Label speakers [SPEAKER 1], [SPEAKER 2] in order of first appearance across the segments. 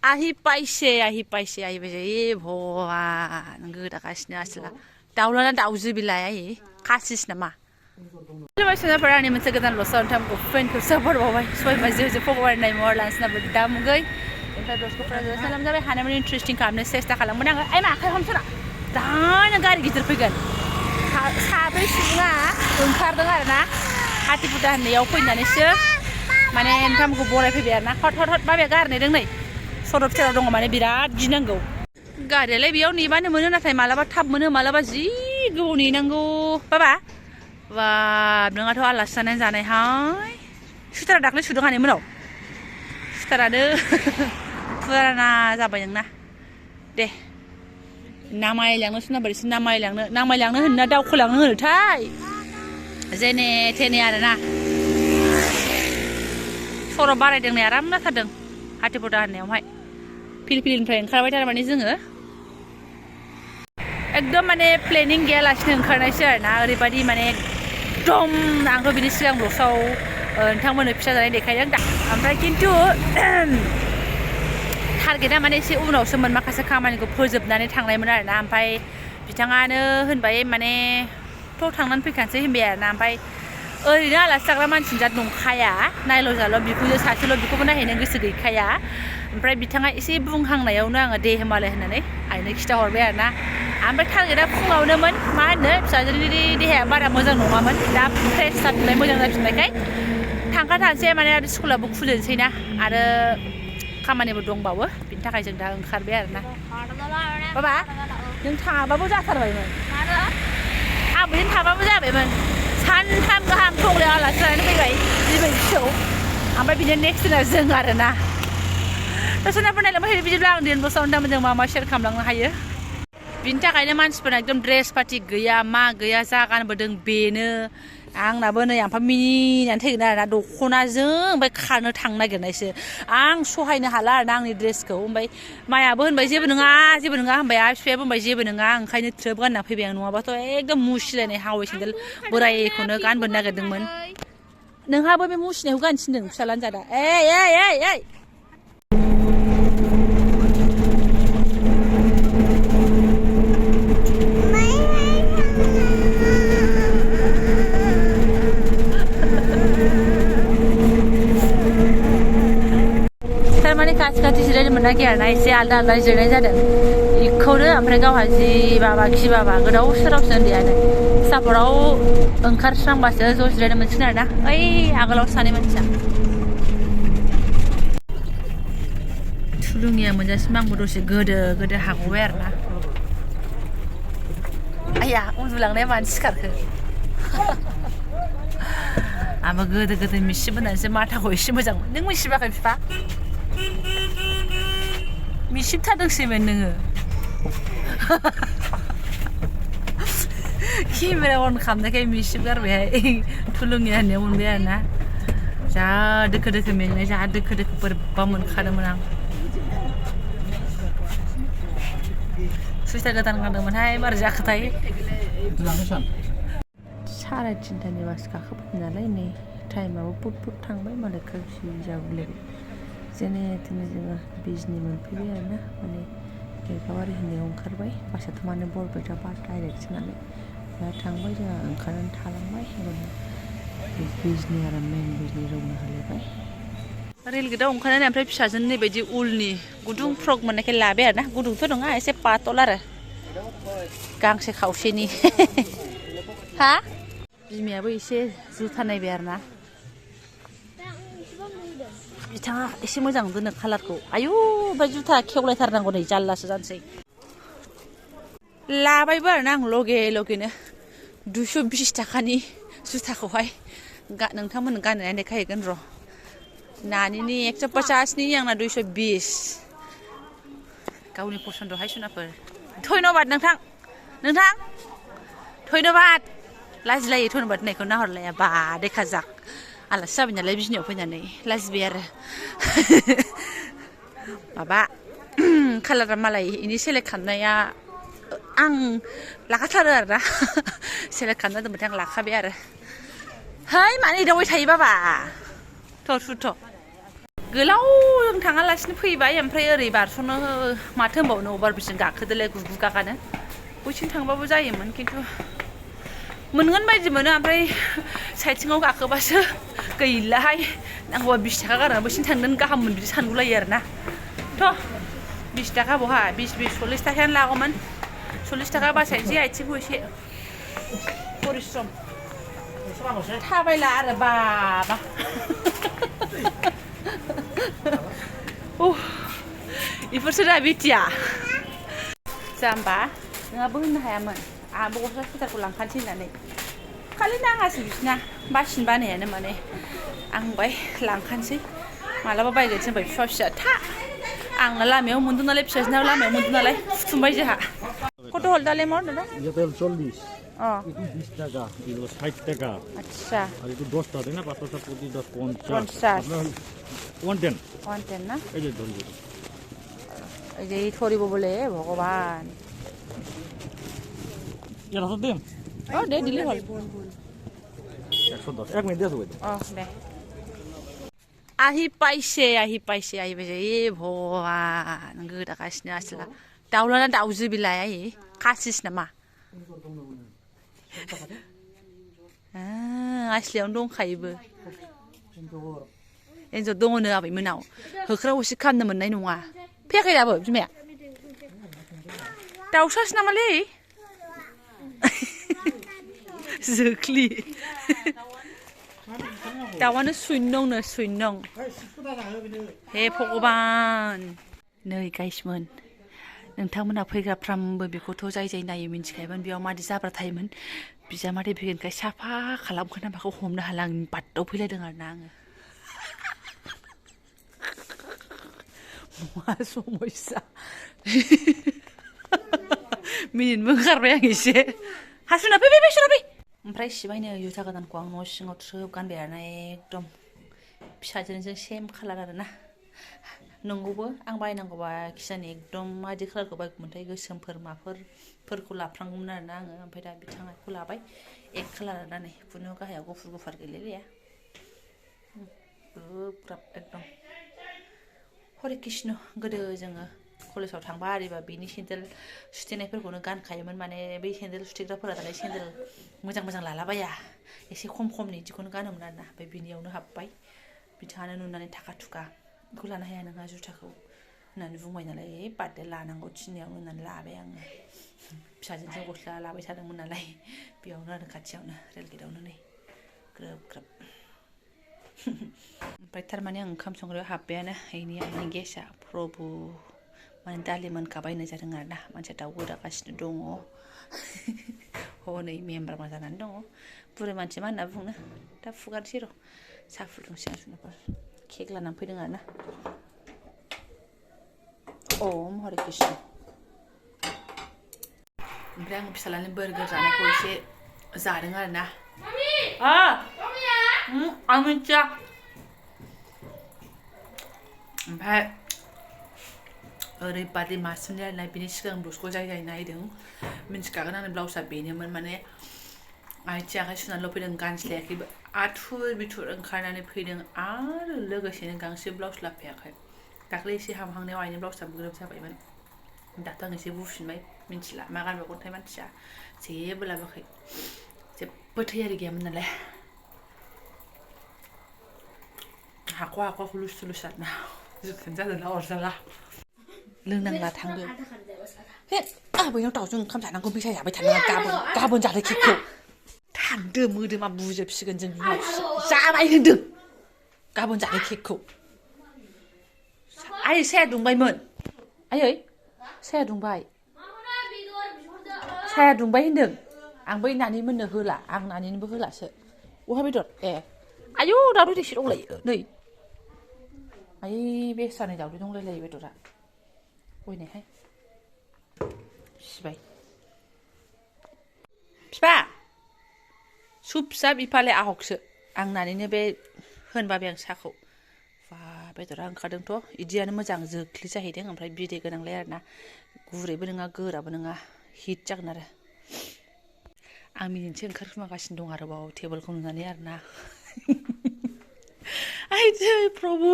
[SPEAKER 1] আহিপাইছে ए भगवान गोदागासिनो आसोला दाउलाना दाउजो बिलाय आयै खासिस नामा लुबैसोनाफोरा आंनि मोनसे गोदान ल'सआव नोंथांमोनखौ फ्रेन्डखौ सापर्ट बावबाय सय बाजि होजो फगवान नाय महर लानोसोनाबो दामुगै ओमफ्राय दसखौ फरायजा सालाम जाबाय हानायमानि इन्ट्रेस्टिं खालामनो सेस्था खालामगोन आङो आइ मा आखाइ हमसोना दानो गारि गिदिर फैगोन साब्रै सुबुङा ओंखारदों आरोना हाथिफुटा होननायाव फैनानैसो माने नोंथांमोनखौ बरायफैबाय आरोना हट हट हट बाबाया गारनायदों नै सदर फिथाराव दङ माने बिराद गिनांगौ गारियालाय बेयाव नेबानो मोनो नाथाय मालाबा थाब मोनो मालाबा जि गोबाव नेनांगौ बाबा बाब नोंहाथ' आलासि जानाय जानायहाय सुइटारा दाख्लै सुदों हाने मोनाव सुइटारानो फुराना जाबाय नोंना दे नामायलांनोसो नांबाय एसे नामायलांनो होनना दावखोलांनो होनोथाय जेने थेने आरोना सर' बारायदों नै आराम जाथारदों हाथिफुटा होननायावहाय फिलफिलिनिफ्राय ओंखारबाय थारमाने जोङो एकदम माने प्लेनिं गैयालासिनो ओंखारनायसो आरोना ओरैबायदि माने एकदम आंथ' बिनि सिगां ब्लगआव नोंथांमोननो फिसा जानाय देखायदों ओमफ्राय खिन्थु टारगेटआ माने एसे उनावसोमोन माखासे खामानिखौ फोजोबनानै थांनायमोन आरोना ओमफ्राय बिथाङानो होनबाय माने थ' थांनानै फैखानोसै होनबाय आरोना ओमफ्राय ओरैनो आलासि जाग्रा मानसिनि जात नंखाया नायल' जाल' बिखौजो सासेल' बिखौबो नायहैनो गोसो गैखाया ओमफ्राय बिथाङा एसे बुंहांनायावनो आङो दे होमबालाय होननानै आइनो खिथाहरबाय आरोना ओमफ्राय टारगेटआ फुङावनोमोन मा होनो फिसाजोनि देहाया बारा मोजां नङामोन दा फ्रेस जाफिनबाय मोजां जाफिनबायखाय थांखाथारसै माने आरो स्कुलाबो खुलिनोसै ना आरो खामानिबो दंबावो बिनि थाखाय जों दा ओंखारबाय आरोना बाबा नों थाङाबाबो जाथारबायमोन आं बिदिनो थाबाबो जाबायमोन सानथाम गाहाम टंलायाव आलासि जानानै फैबाय बिबै फिसौ ओमफ्राय बिदिनो नेक्स्ट दिना जों आरोना दा सोरनाफोर नायलांबाय बिदिब्ला आं दिनै बसाव नोंथांमोनजों मा मा शेयार खालामलांनो हायो बिनि थाखायनो मानसिफोरा एकदम ड्रेस पार्टि गैया मा गैया जा गानबोदों बेनो आंनाबो नै ओमफ्राय मिनिनानै थैगोन आरोना दख'नाजों ओमफ्राय खारनो थांनो नागिरनायसो आं सहायनो हाला आरोना आंनि ड्रेसखौ ओमफ्राय मायाबो होनबाय जेबो नङा होनबाय आरो बिफायाबो होनबाय जेबो नङा ओंखायनो थ्रोब गानना फैबाय आं नङाबाथ' एकदम मुसिलायनाय हावै सेन्देल बोरायखौनो गानबोनो नागिरदोंमोन नोंहाबो बे मुसिनायखौ गाननो थिनदों फिसालानो जादा ओइ माने खाथि जिरायनो मोनाखै आरोना एसे आलदा आलदा जिरायनाय जादों बेखौनो ओमफ्राय गावहा जि बाबा खि बाबा गोदाव सोरावसो उन्दैयानो सापर्टआव ओंखारस्रांबासो ज' जिरायनो मोनसिगोन आरोना ओइ आगोलाव सानै मानसिया थुलुंगिया मोनजासिम आंबो दसे गोदो हागबाय आरोना आइया उन्दुलांनाया मानो सिखारखो आंबो गोदो मिसिबोनानैसो माथाखौ एसे मोजां नों मिसिबाखै बिफा मिसिबथारदोंसैमोन नोङो केमेरा अन खालामनायखाय मिसिब गारबायहाय थुलुंगि होननायाव मोनबाय आरोना जा दोखो मेंनाय जा दोखो बोरैबा मोनखादोंमोन आं सुइटार गोदान गानदोंमोनहाय मारै जाखोथाय 3:30 बास गाखोबोबाय नालाय नै टाइमाबो पुट थांबाय मालाय खोमसि जाबोलायबाय जेने थेने जोङो बिजनि मोनफैबाय आरोना माने बेगावारि होननायाव ओंखारबाय बासाथ' माने बरपेटा बास डाइरेक्टसो नालाय दा थांबाय जोंहा ओंखारनानै थालांबाय बिजनि आरो मेन बिजनि रौना हालायबाय रेल गेटआव ओंखारनानै ओमफ्राय फिसाजोनो नैबायदि उलनि गुदुं फ्रक मोननायखाय लाबाय आरोना गुदुंथ' नङा एसे पातल आरो गांसे खावसेनि हा बिमायाबो एसे जुथा नायबाय आरोना बिथाङा एसे मोजां दोनो कालारखौ आयु ओमफ्राय जुथा खेवलायथारनांगौ नै जारलासो जानोसै लाबायबो आरोना आं लगेनो 220 थाखानि जुथाखौहाय नोंथांमोननो गाननानै देखायहैगोन र' नानिनि 150 नि आंना 220 गावनि पसन्दहाय सुनाफोर धन्यबाद नोंथां धन्यबाद लाजिलायो धन्यबाद होननायखौ नाहरलाया बा देखा जाक आलासि जाबाय नालाय बिजनियाव फैनानै लाजिबाय आरो माबा कालारा मालाय इनि सेलेक्ट खालामनाया आं लाखाथारो आरोना सेलेक्ट खालामना दोनबाथाय आं लाखाबाय आरो है मानो एदावबाय थायो बाबा थ' गोलावजों थाङालासिनो फैबाय ओमफ्राय ओरै बारस'नो माथो होनबावनो अभारब्रिजजों गाखोदोलाय गुगु गागानो बैथिं थांबाबो जायोमोन खिन्थु मोनगोन बायदि मोनो ओमफ्राय साइथिङाव गाखोबासो गैलाहाय नांगौबा 20 थाखा गारनानै बैथिं थांगोन गाहाममोन बिदि सानगुलायो आरोना थ' 20 थाखा बहा 20 40 थाखायानो लागौमोन 40 थाखा बासायनोसै आथिंखौ एसे परिश्रम थाबायला आरो बाबा इफोरसो दा बिटिया जाम्बा नोंहाबो होननो हायामोन आंहाबो गस्ला सुइटारखौ लांखानोसै होननानै खालि नाङासै बिसिना बासिन बानायानो माने आं होनबाय लांखानोसै मालाबा बायगोनसै होनबाय बिफा फिसा था आङो लामायाव मोनदों नालाय फिसाजोनाव लामायाव मोनदों नालाय फुथुमबाय जोंहा কত হল তাহলে মোট দাদা
[SPEAKER 2] এটা 40 এটা 20 টাকা এটা 60 টাকা
[SPEAKER 1] আচ্ছা
[SPEAKER 2] আর এটা 10 টাকা না পাঁচটা প্রতি 10 50
[SPEAKER 1] 50
[SPEAKER 2] 110
[SPEAKER 1] 110 না
[SPEAKER 2] এই যে ধরুন
[SPEAKER 1] এই যে ধরিব বলে ভগবান
[SPEAKER 2] এটা তো দেন
[SPEAKER 1] দে দিলে হল
[SPEAKER 2] 110 এক মিনিট দিয়ে দেবো
[SPEAKER 1] দে আহি পাইছে আহি পাইছে এ ভগবান गोदागासिनो आसला दाउलाना दाउजो बिलाय आइ खासिस नामा आसलियावनो दंखायोबो एन्जर दङनो आबैमोनाव होख्रा हसि खालामनो मोननाय नङा फैयाखै दाबो बिमाया दाउसासो नामालै जोख्लि दाउआनो सुइनंनो सुइनं हे भगबान नै गाइसमोन नोंथांमोना फैग्राफ्रामबो बेखौथ' जाय जाय नायो मिन्थिखायोमोन बेयाव मादि जाब्रा थायोमोन बिजामादै फैगोनखाय साफा खालामखोना माखौ हमनो हाला आं बादाव फैलायदों आरोना आङो मा समयसा मिनिनोबो ओंखारबाय आं एसे हासुना फै सुना फै ओमफ्राय सिबायनो जुथा गोदानखौ आं न' सिङाव थ्रोब गानबाय आरोना एकदम फिसाजोजों सेम कालार आरोना नंगौबो आं बायनांगौबा खिजानि एकदम मादि कालारखौ बायगौमोनथाय गोसोमफोर माफोरखौ लाफ्लांगौमोन आरोना आङो ओमफ्राय दा बिथाङा बेखौ लाबाय एक कालार आरोना नै खुनु गाहायाव गुफुर गुफुर गैलायलाया ग्रोब ग्राब एकदम हरे कृष्ण गोदो जोङो कलेजाव थांबा आरिबा बिनि सेन्देल सुथेनायफोरखौनो गानखायोमोन माने बै सेन्देल सुथेग्राफोरा दालाय सेन्देल मोजां मोजां लालाबाया एसे खम खमनि बिदिखौनो गानोमोन आरोना ओमफ्राय बिनियावनो हाबबाय बिथाङानो नुनानै थाखा थुखा बेखौ लानो हाया नोंहा जुथाखौ होननानै बुंबाय नालाय बाददे लानांगौ थिननायावनो होननानै लाबाय आङो फिसाजोंसो गस्ला लाबाय थादोंमोन नालाय बेयावनो आरो खाथियावनो रेल गेटआवनो नै ग्रोब ग्रोब ओमफ्राय थारमाने आं ओंखाम संग्रायाव हाबबायानो आइनि गेसआ प्रभु माने दालि मोनखाबाय होननाय जादों आरोना मानसिया दाउ गोदागासिनो दङ हनै मेम्बार जानानै दङ बुरै मानसि मा होनना बुंनो दा फुगारसै र' साहा फुदुंसै आं सुनाफोर केक लानानै फैदों आरोना हरे कृष्ण ओमफ्राय आं फिसालानि बार्गार जानायखौ एसे जादों आरोना आं मिन्थिया ओमफ्राय ओरैबादि मासुम जानाय बिनि सिगां ब्लाउसखौ जाय जाय नायदों मिन्थिखागोन आंनि ब्लाउसआ बेनोमोन माने आथिं आखाइ सुनानैल' फैदों गानस्लायाखैबो आथुर बिथुर ओंखारनानै फैदों आरो लोगोसेनो गांसे ब्लाउस लाफायाखै दाख्लै एसे हामहांनायाव आइनि ब्लाउसआ ग्रोब जाबायमोन दाथ' आं एसे बुफिनबाय मिन्थिला मा गानबावगोनथाय मानसिया जेबो लाबोआखै जेबो थैयारि गैयामोन नालाय हाख'वा हुलुस थुलुस आरोना जोखोन जादोंना अरजाला लोंनांला थांदो हे आबैनाव दाउजों ओंखाम जानांगौ फैसा जाबाय थानाङा गाबोन जादो केकखौ थांदो मोदोमा बुजोबसिगोन जों बिमा जाबाय होनदों गाबोन जादो केकखौ आइ साया दुंबायमोन आयै साया दुंबाय होनदों आं बै नानि मोननो होला आं नानिनोबो होलासो बहा बेदर आयौ दावदै दैसे दंलायो नै आयै बे सानै दावदै दंलायलायो बेदरा गयनायहाय सिबाय फिफा सुप फिसा बिफाले आहकसो आं नानिनो बे होनबाय आं साखौ बा बेदरा ओंखारदोंथ' इदियानो मोजां जोख्लि जाहैदों ओमफ्राय बिदै गोनांलाय आरोना गुरैबो नङा गोराबो नङा हिट जागोन आरो आं मिनिनोसो ओंखारखुमागासिनो दं आरोबाव टेबोलखौ नुनानै आरोना आइदै प्रभु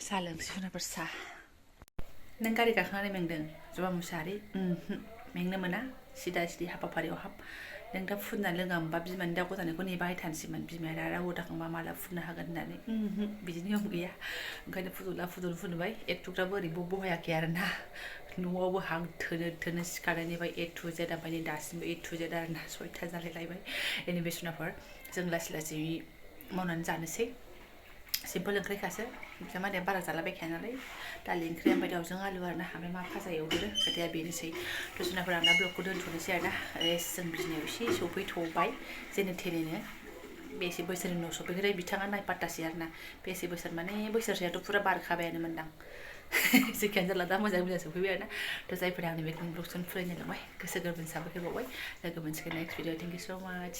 [SPEAKER 1] साहा लोंसै जुनाफोर साहा नों गारि गाखोनानै मेंदों जबा मुसाहारि मेंनो मोना सिदा सिदि हाबाफारियाव हाब नों दा फुननानै लोङामोनबा बिमानि दा गजानायखौ नेबाय थानोसैमोन बिमाया दा राव दाखांबा माला फुननो हागोन होननानै बिदि नियम गैया ओंखायनो फुदुंबाय एक थुग्राबो ओरैबो बहायाखै आरो ना न'आवबो हां थोनो सिखारनायनिफ्राय A to Z ओमफ्राय दासिमबो A to Z आरो ना 6टा जालायलायबाय एनिवे जुनाफोर जों लासै लासै मावनानै जानोसै सिम्पोल ओंख्रिखासो बिजामादैया बारा जालाबायखाया नालाय दालि ओंख्रि ओमफ्राय दाउजों आलु आरो ना ओमफ्राय मा फाजा एवग्रो खोथाया बेनोसै जुनाफोर आं दा ब्लगखौ दोनथ'नोसै आरो ना जों बिजनियाव एसे सफैथ'बाय जेने थेनेनो बेसे बोसोरनि उनाव सफैखोथाय बिथाङा नायपात्तासै आरो ना बेसे बोसोर माने बोसोरसेयाथ' फुरा बारखाबायानो मोनदां जेखियानो जाला दा मोजाङै मोजां सफैबाय आरो ना थ' जायफोरा आंनि बे ब्लगजों फरायनो लांबाय गोसो गोरबोनि साबायखर बावबाय लोगो मोनसिगोन नेक्स्ट भिडिअ थेंक इउ स' माच